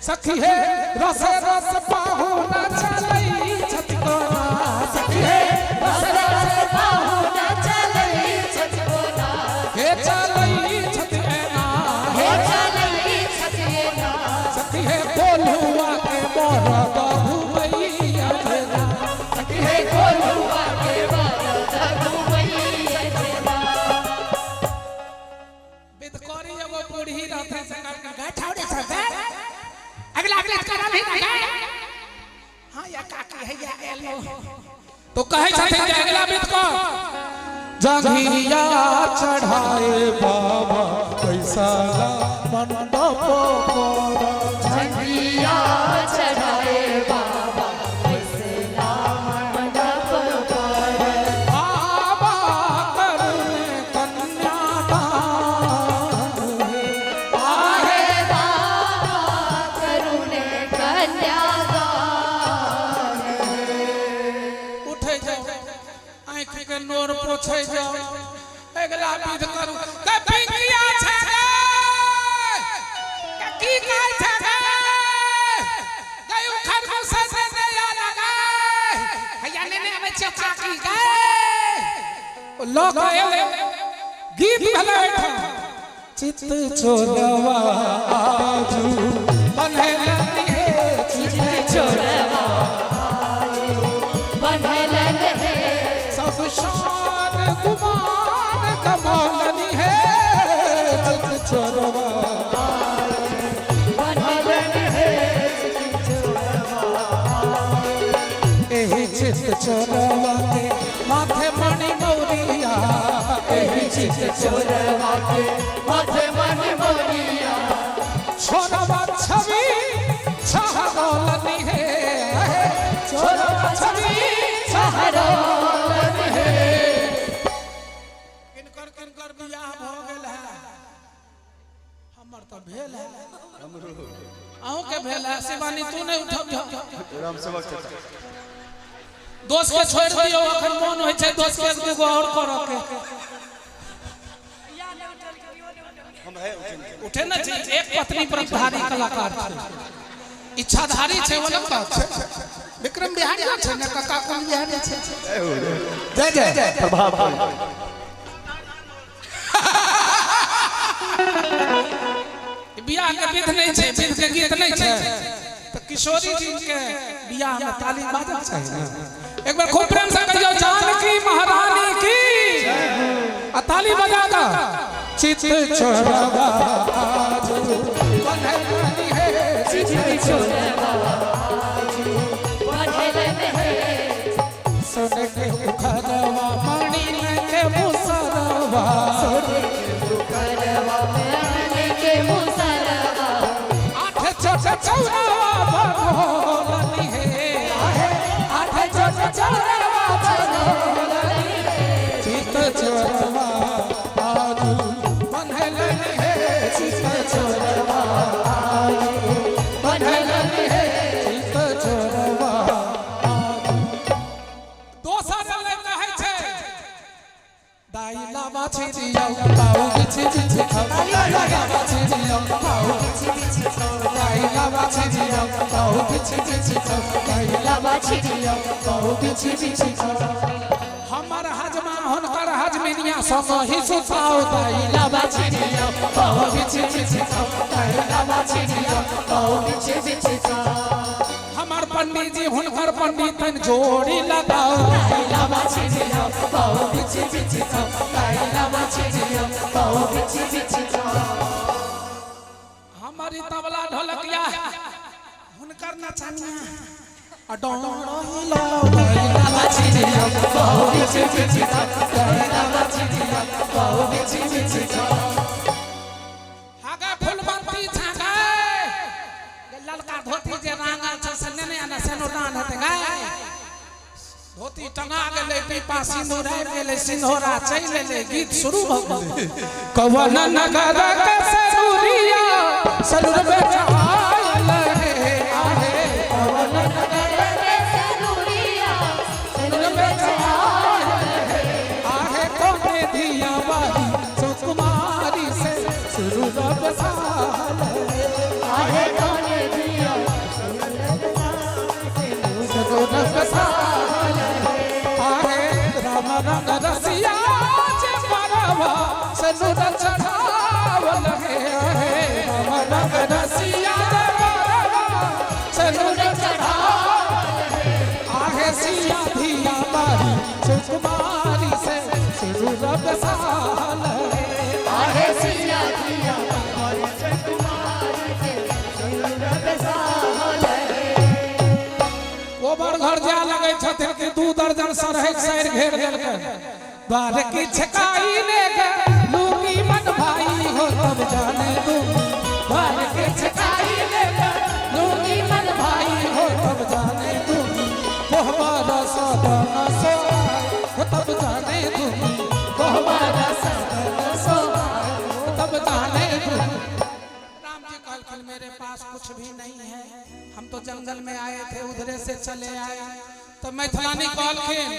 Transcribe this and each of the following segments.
सखी हे रस रस पाहुन चलै छथि कोना सखी हे रस रस पाहुन चलै छथि कोना हे चलै छथि एना हे चलै छथि एना सखी हे कोल्हुआ के मरद घुमैया भेला सखी हे कोल्हुआ के मरद घुमैया भेला। बिदकोरी एगो बूढ़ी रहथिन से कहलखिन गै छौड़ी सब गै अगला अगला करा नहीं ना गै हाँ या काकी है या एलो तो कहै छथिन जे अगला बिदकोर जंघिया चढ़ाए बाबा पैसा ला मंडप पर जंघिया चढ़ाए बाबा पैसला मंडप पर बाबा करुण कन्यादान आहे बाबा करुण कन्यादान। उठै जाओ आँखि के नोर पोछै जाओ अगला विध करू के पिंकिया छै गे के की कहै छै गे गै उखड़ मुसर से नया लगे हैया नेने आबै छियौ काकी गे ओ लऽ कऽ एलै गीत भेलै ओहिठाम चित चोरवा आजू बन्हेलनि हे चित चोरवा बन्हलन हे सब शान गुमान कमौलनि हे चित चोरवा बन्हलन हे चित चोरवा एहि चित चोरवा के माथे मणि मौरिया एहि चित चोरवा के माथे मणि मौरिया छोरवा छवि छहरौलनि हे छोरवा छवि छहरौलनि हे किनकर किनकर बियाह भऽ गेल है हमर तऽ भेल है अहूँ के भेल है शिवानी तू नहि उठब राम सेवक चाचा दोस्त के छोड़ि दियौ अखन मोन होइ छै दोस्त के एक दूगो और करऽ के हम है उठे उठे ने छै एक पत्नी व्रतधारी कलाकार छै इच्छाधारी छै वो अलग बात छै विक्रम बिहारी छै ने काका कुल बिहारी छै जय जय प्रभाव बियाह के विध नहीं छै विध के गीत नहीं छै तो किशोरी जी के बियाह में ताली बाजक चाही ने एक बार खूब प्रेम से कहियो जानकी महारानी की आ ताली बजा का चित चोरवा आजू बन्हलनि हे चित चोरवा बन्हलन हे सुन के उखरवा मणि के मुसरवा करवा मणि के मुसरवा आठ चोट चौरवा बनौलनि हे आठ चोट चौरवा बनौलनि हे चित चोरवा आजू बन्हलनि हे चित चोरवा आजू बन्हलनि हे चित चोरवा आजू। दोसर एलै कहै छै दाई लाबा छिरियौ बाऊ बिछि बिछि खाऊ दाई लाबा छिरियौ बाऊ बिछि बिछि खाओ दाई लाबा छिरियौ बाऊ बिछि बिछि खाऊ दाई लाबा छिरियौ बाऊ बिछि बिछि खाऊ हमर हजमा हुनकर हजमिनिया संग ही सुताओ दाई लाबा छिरियौ बाऊ बिछि बिछि खाऊ दाई लाबा छिरियौ बाऊ बिछि बिछि खाओ हमर पंडित जी हुनकर पंडितन जोड़ी लगाओ दाई लाबा छिरियौ बाऊ बिछि बिछि खाऊ दाई लाबा छिरियौ बाऊ बिछि बिछि खाओ हमारी तबला ढोलकिया हुनकर नचनिया आ डोंडो हिलाओ दाई लाबा छिरियौ बाऊ बिछि बिछि खाऊ दाई लाबा छिरियौ बाऊ बिछि बिछि खाऊ हागा फुलवंती छागा ललका धोती जे रांगल छै से नेने आना सेनो दान हेतै गै धोती टंगा गेलै पीपा सिंदूर आबि गेलै सिंधोरा चलि एलै गीत शुरू भऽ गेलै कवन नगर के सरूरिया सरूर बेचायल हे आहे कवन नगर के सरूरिया सरूर बेचायल हे आहे कोने धिया बारी सुकुमारी से सुरूर बसाल आहे कोने धिया बगरसिया सिंदूर चढ़ावल हे। आहे सिया धिया बारी सुकुमारी से सिंदूर बसाल हे। आहे सिया धिया बारी सुकुमारी से सिंदूर बसाल हे। गोबर घर जाय लगै छथिन कि 2 दर्जन सरहै सैर घेर देलकै। द्वार की छकाई ने गे लूंगी मन भाई हो तब जाने दूं। द्वार की छकाई ने गे लूंगी मन भाई हो तब जाने दूं। कोहबारा सदा न सो हो तब जाने दूं। कोहबारा सदा न सो हो तब जाने दूं। राम जी कहलखिन मेरे पास कुछ भी नहीं है, हम तो जंगल में आए थे, उधरे से चले आए। तो मैथिलानी कहलखिन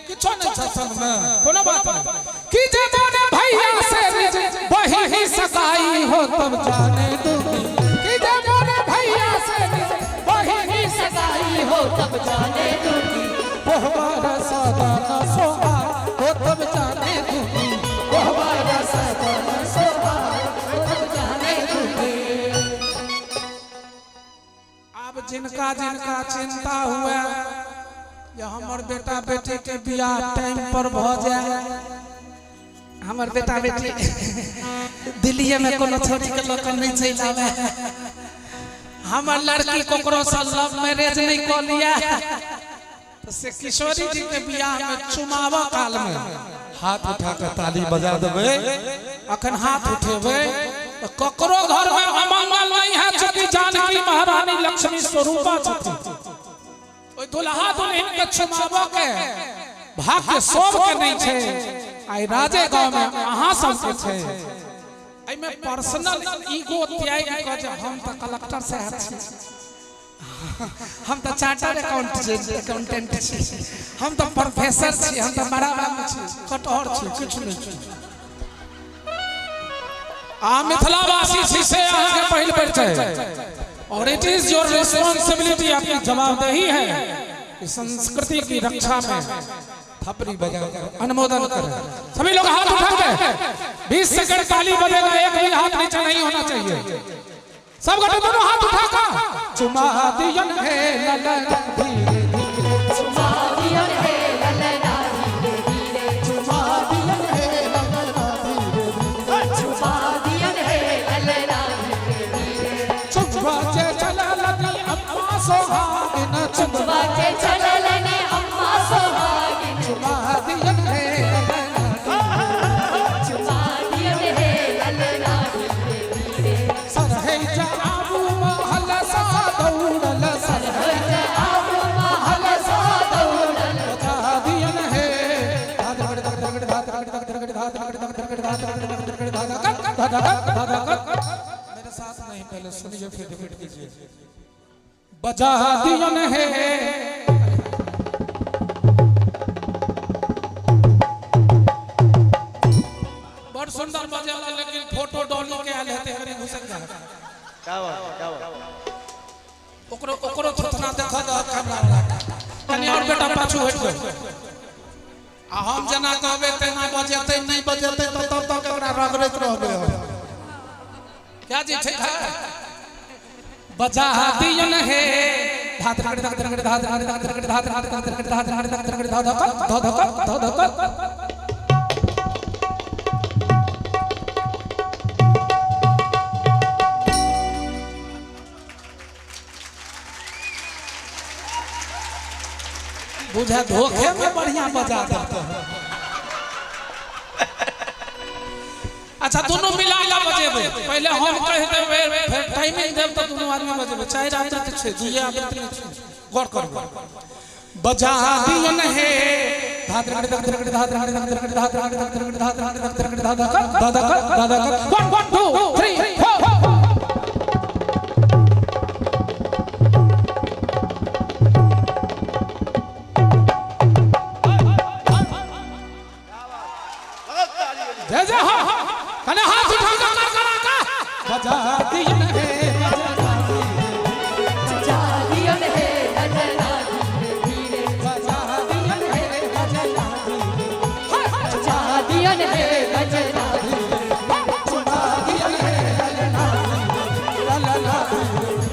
किछो नहीं छै संग में, कोनो बात नहीं। कि जे मोरे भैया से निज बही सगाई हो तब जाने दूंगी। कि जे मोरे भैया से निज बही सगाई हो तब जाने दूंगी। कोहबारा सदा न सोहा हो तब जाने दूंगी। कोहबारा सदा न सोहा हो तब जाने दूंगी। अब जिनका जिनका चिंता हुआ जे हमर बेटा बेटी के बियाह टाइम पर भ जाए, हमर बेटा बेटी दिल्ली में कोनो छोरी के लऽ कऽ नहीं चलि आवे, हमर लड़की ककरो से लव मैरिज नहीं कऽ लिया, तो से किशोरी जी के बियाह में चुमावा काल में हाथ उठा के ताली बजा देबै। अखन हाथ उठेबै तो ककरो घर में अमंगल नहीं है, चूंकि जानकी महारानी लक्ष्मी स्वरूपा छथिन। ओहि दुल्हा दुल्हन के चुमाबऽ के भाग्य सबके नहीं छै, आइ राजे गांव में अहाँ सबके छै। एहिमे पर्सनल ईगो त्याग कऽ जे हम तऽ कलेक्टर साहब छी, हम तऽ चार्टर अकाउंटेंट छी, हम तऽ प्रोफेसर छी, हम तऽ बड़ा बाबू छी, कटहर छी, किछु नहि छी। आ मिथिलावासी छी से अहाँके पहिल बेर छै, और it is your responsibility, आपकी जवाबदेही है कि संस्कृति की रक्षा में थपड़ी बजाकर अनुमोदन करें। सभी लोग हाथ उठा के 20 सेकंड ताली बजेगा, एक भी हाथ नीचे नहीं होना चाहिए। सब गोटे दोनों हाथ उठा कर चुमा दियन हे ललन धीरे धीरे, चुमा दियन हे ललन धीरे धीरे, चुमा दियन हे ललन धीरे धीरे, चुमा दियन हे ललन धीरे धीरे। चुमा के चललनी अम्मा सोहागिन, चुमा के चललनी अम्मा सोहागिन, चुमा दियन हे ललन, चुमा दियन हे ललन धीरे धीरे। सरहै जाबू महल सा दौड़ल, सरहै जाबू महल सा दौड़ल, बजा दियन हे धाधड़ धगड़ धाधड़ धगड़ धाधड़ धगड़ धाधड़ धगड़ धाधड़ धाधड़। मेरे साथ नहीं, पहले सुनिए फिर रिपीट कीजिए। बजा दियन हे बड़ सुंदर बजेला, लेकिन फोटो डॉली के आयल हेतै कनी घुसक जाए। क्या बात क्या बात। ओकरो ओकरो थोथना देखऽ दहक कैमरा वाला के, कनी और बेटा पाछू हटि जाओ। आ हम जेना कहबै तेना बजेतै, नहीं बजेतै तऽ तब तक एकरा रगड़ैत रहबै हम। क्या जी ठीक है? बजा दियन हे धाधड़ धगड़ धाधड़ धगड़ धाधड़ धगड़ धाधड़ धगड़ धाधड़ धाधड़ धाधड़। बुझा धोखे में बढ़िया बजा देते हैं। अच्छा दोनों मिला के बजेबै, पहले हम कह देबै फिर टाइमिंग देब तऽ दोनों आदमी बजेबै। 4 आवृत्ति छै, 2 आवृत्ति नहि छै, गौर करबै। बजा दियन हे धाधड़ धगड़ धाधड़ धगड़ धाधड़ धगड़ धाधड़ धगड़ धाधड़ धाधड़ धाधड़। 1 1 2 3 4। जय जय हो, कने हाथ उठा कर कर कर बजा दियन हे बजा दियन हे ललन धीरे धीरे, बजा दियन हे ललन धीरे, बजा दियन हे ललन धीरे, चुमा दियन हे ललन तू।